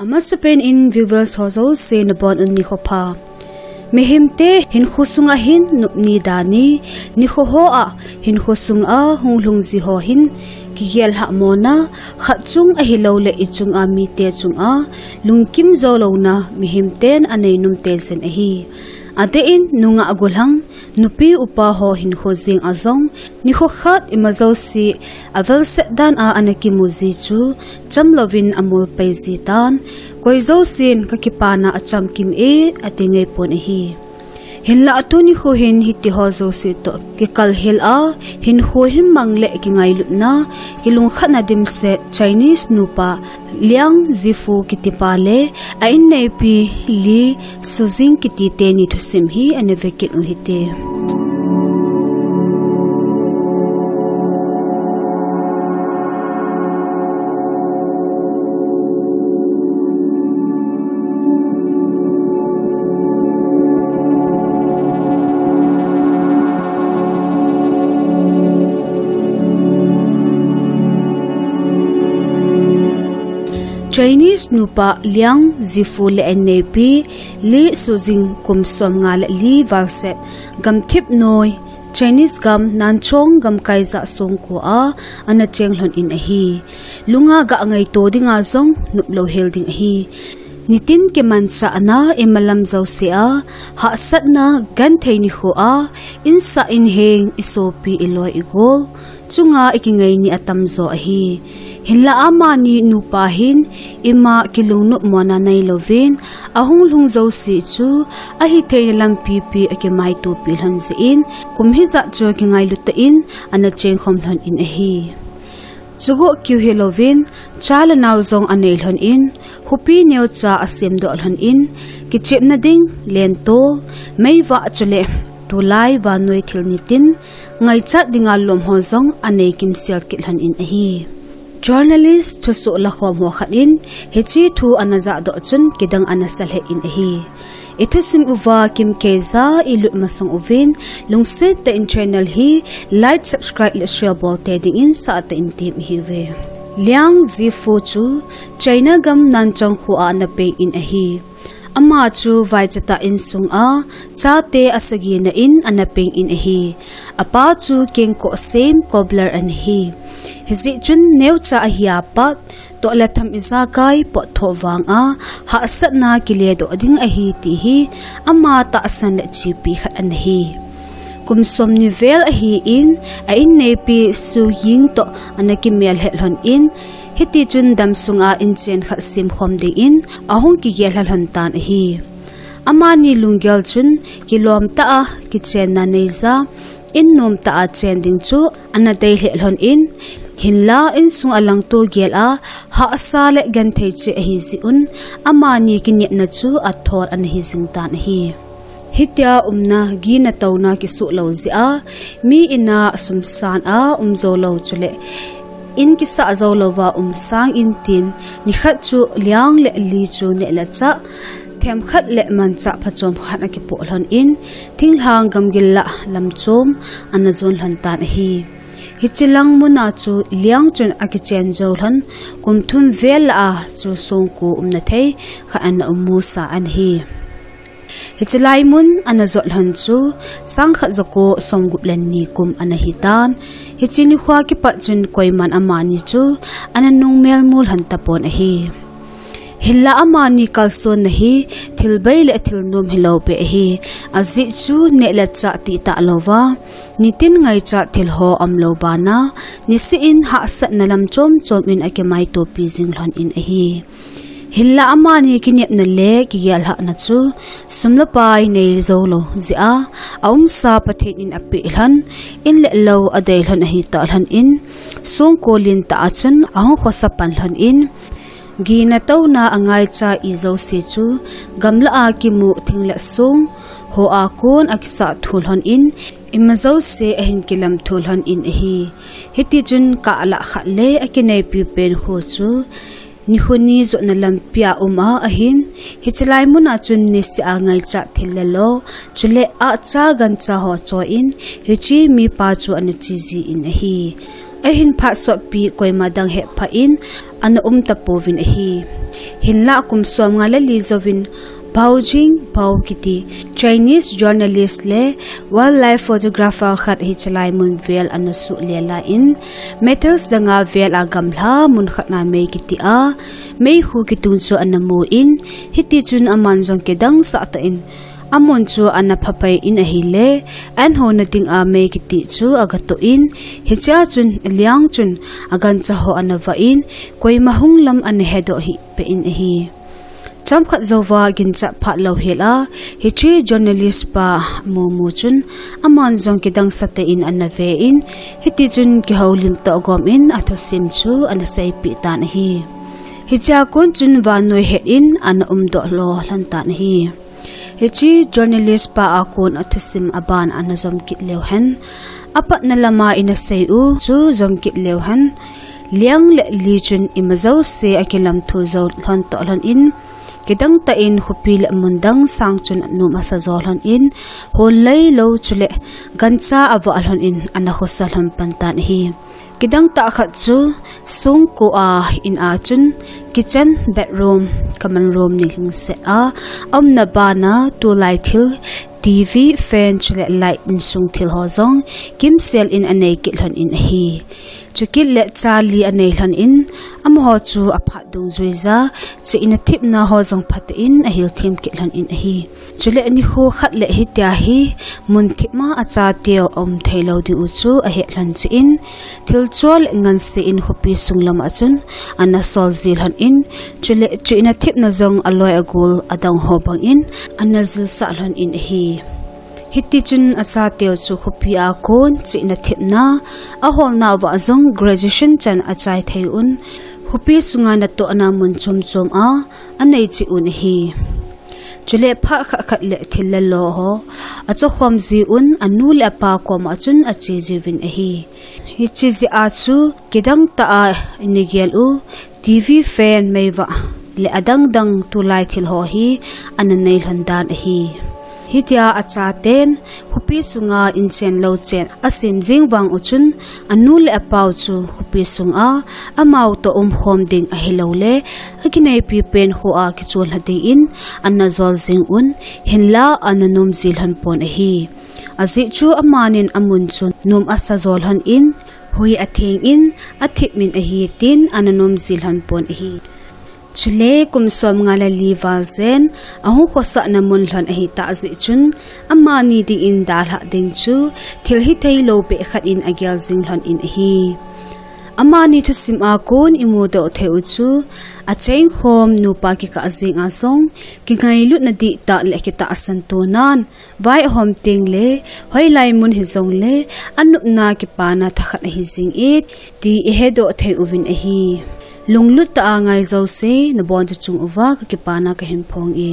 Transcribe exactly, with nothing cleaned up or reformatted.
Amasapen in viewers ho jouse nabonun nikho pha. Mihemte hinkho sunga hin nopni dan ni, nikho hoa hinkho sunga hung lhung ji ho hin kigel hahmona, khat chung ahilouleh ichunga mite chunga lungkim jou louna mihemten anei nom teijin ahi. Adeh in nungah gollhang, nupi upa ho hinkho jeng a jong, nikho khat ima jouse avelset dan a ana kimu ji chu, cham louvin amol pai ji tan, koi jousen kakipana achamkim e, ati ngai pon ahi. Hinlah tuni nikho hin hitiho jouse toh kikal hel a, hinkho hin mang le kingailutna, kilungkhatna dimset Chinese nupa Liang Zifu kitipa le a inneipi Li Suzing kiti teni thusim hi ana vekit u hite. Chinese nupa Liang Zifu le a inneipi Li Suzing kum somnga le li valset gamthip noi Chinese gam Nanchong gamkai jah songko a ana cheng lhon in ahi. Lunga gah ngaito dinga jong nop lou hel ding ahi. Nitin kimanchahna imalam jouse a, hahsatna genthei nikho a, insah inheng isopi iloi igol chunga ikingai ni atamjo ahi. Hinlah amani nupa hin ima kilungnop mona neilouvin, ahung lhung jouse chu ahitheina lampipi akimaitopi lhon jeh in, kum hijat chu kingailu tah in ana chengkhom lhon in ahi. Chugoh kiu hilouvin, cha le nao jong anei lhon in, khopi neocha asemdoh lhon in, kichepna ding, lentol, meivah chule tulai vannoi thil nitin ngaichat dinga lom ho jong anei kimsel kit lhon in ahi. Journalist thusoh lakhom ho khat in hiche thu ana jahdoh chun kidang ana sa lheh in ahi. Ithusim uva kimkeiya ilut masang uvin, lungset tah in channel hi like, subscribe le share bol tei dingin sah tah in tem ihiuve. Liang Zifu chu China gam Nanchang kho a ana peng in ahi. Ama chu vaicha tah insung a, chate asagina in ana peng in ahi. Apa chu kengkoh sem cobbler ana hi. Hijeh chun neocha ahia pat, toh le tham ijakai potthoh vanga hahsatna kiledoh ding ahi ti hi ama tahsan le chepi khat ana hi. Kum somni vel ahin, a inneipi Su Ying toh ana kimel het lhon in, hitichun damsunga inchen khat semkhom dingin ahung kigel lha lhon tan ahi. Amani lunggel chun kilom tah a kichenna neija, in nom tah a chen ding chu ana dei lheh lhon in, hinlah insung alangto gel a hahsa le genthei cheh ahi jeh un, amani kinepna chu athol ana hi jing tan ahi. Hitia umna gina touna kisuh lou jeh a, mi ina sumsan a um jou lou chule in kisah jou louva um sangin tin, nikhat chu Liang le Li chu neh le chah themkhat le manchah phachom khat akipoh lhon in, thinglhang gamgil lah lamchom ana jon lhon tan ahi. Hiche lang muna chu Liang chun akichen jou lhon, kum thum vel lah a chu songko umna thei khat ana um musa ana hi. Hiche lai mun ana jot lhon chu sangkhat jako somgup le ni kum ana hitan. Hiche nikhoa kipat chun koiman amani chu ana nungmel mu lhon tapon ahi. Hinlah amani kalsonna hi thil bei le thil nom hilou beh ahi. Ajeh chu neh le chah titah louva, nitin ngaichat thil ho umlou bana, niseh in hahsatna lam chom chom in akimaitopi jing lhon in ahi. Hinlah amani kinepna le kigel lhahna chu sum le pai nei jou lou jeh a, aumsa Pathen in apeh lhon, in le lou adei lhon ahitah lhon in, songko lentah a chun ahung khosa pan lhon in, gina touna angaicha ijouse chu gamlah a kimu thing le song hoa kon akisah thu lhon in, ima jouse ahin kilam thu lhon in ahi. Hitichun kah lah khat le akineipi pen kho chu nikho ni jotna lampia um a ahin, hiche lai muna chun niseh a ngaichat thil le lo, chule ahcha gancha ho choi in, hiche mipa chu ana che jin ahi. Ahin phat sotpi koima dang hepha in ana um tapouvin ahi. Hinlah kum somnga le li jouvin Bao Jing Bao kiti Chinese journalist le wildlife photographer khat hichelai mun vel ana suhlel in, meters janga vel a gamla mun khat na mei kiti a meikhu kitung chu ana mun, hitichun aman jong kidangsah tah in amun chu ana phapai in ahile, an hona dinga mei kiti chu agatoh in, hichea chun Liang chun agancha ho ana vah in, koima hung lam ana hedoh hih peh in ahi. Chomkhat jouva ginchat phat louhel a, hiche journalist pa amu mu chun, aman jong kidangsah tah in ana ve in, hitichun kihoulim toh gom in athusim chu ana seipeh tan ahi. Hichea kon chun vannoi het in ana umdoh lou lhon tan ahi. Hiche journalist pa a kon athusim aban ana jom kit leu hen, apatna lama ina sei u chu jom kit leu hen, Liang le Li chun ima jouse akilamthu jou lhon toh lhon in, kidang tah in khopi le mun dang sang chun anom asa jo lhon in, hon lei lou chule gancha avah lhon in ana khosa lhon pan tan ahi. Kidang tah khat chu songko a in a chun kitchen, bedroom, common room ni lhingset a, aumna bana tulai thil TV, fan chule light insung thil ho jong kimsel in anei kit lhon in ahi. Chukit le cha li anei lhon in, amaho chu aphat dungjuija, chihna thepna ho jong phatah in ahil them kit lhon in ahi. Chule nikho khat le hitia hi mun thepma achateu aum theilou ding u chu ahet lhon cheh in, thilcho le ngansi in khopi sung lama chun ana sol ji lhon in, chule chihna thepna jong aloi agol adang ho bang in ana jilsah lhon in ahi. Hitichun achateu chu khopi a kon chihna thepna aholna uva jong graduation chan achai thei un, khopi sunga natohna mun chom chom a anei cheh un ahi. Chule phat khat khat le thil le lo ho achokhom ji un, anu le apa koma chun ache jiuvin ahi. Hiche jeh a chu kidang tah a ina gel u TV, fan, meivah le adang dang tulai thil ho hi ana nei lhon dan ahi. Hitia achaten khopi sunga inchen louchen asem jing vang u chun, anu le apau chu khopi sunga amau toh umkhom ding ahiloule akineipi pen khoa kichol lha dingin ana jol jing un, hinla ana nom ji lhon pon ahi. Ajeh chu amanin amun chu nom asa jo lhon in, hui atheng in, athep in ahi tin ana nom ji lhon pon ahi. Chule kum somnga le li val jen ahung khosahna mun lhon ahitah jeh chun, amani dingin dalhah ding chu thil hithei lou beh khat in agel jing lhon in ahi. Amani thusim a kon imudoh thei u chu, achengkhom nupa kikah jenga jong kingailutna dihtah le kitahsan tonan, vai ahom tengle hoilai mun hijongle anopna kipana thakhat ahi jing e ti ihedoh thei uvin ahi. Lunglut tah a ngai jouse nabonchauva chung uva kakipana kahin phong e.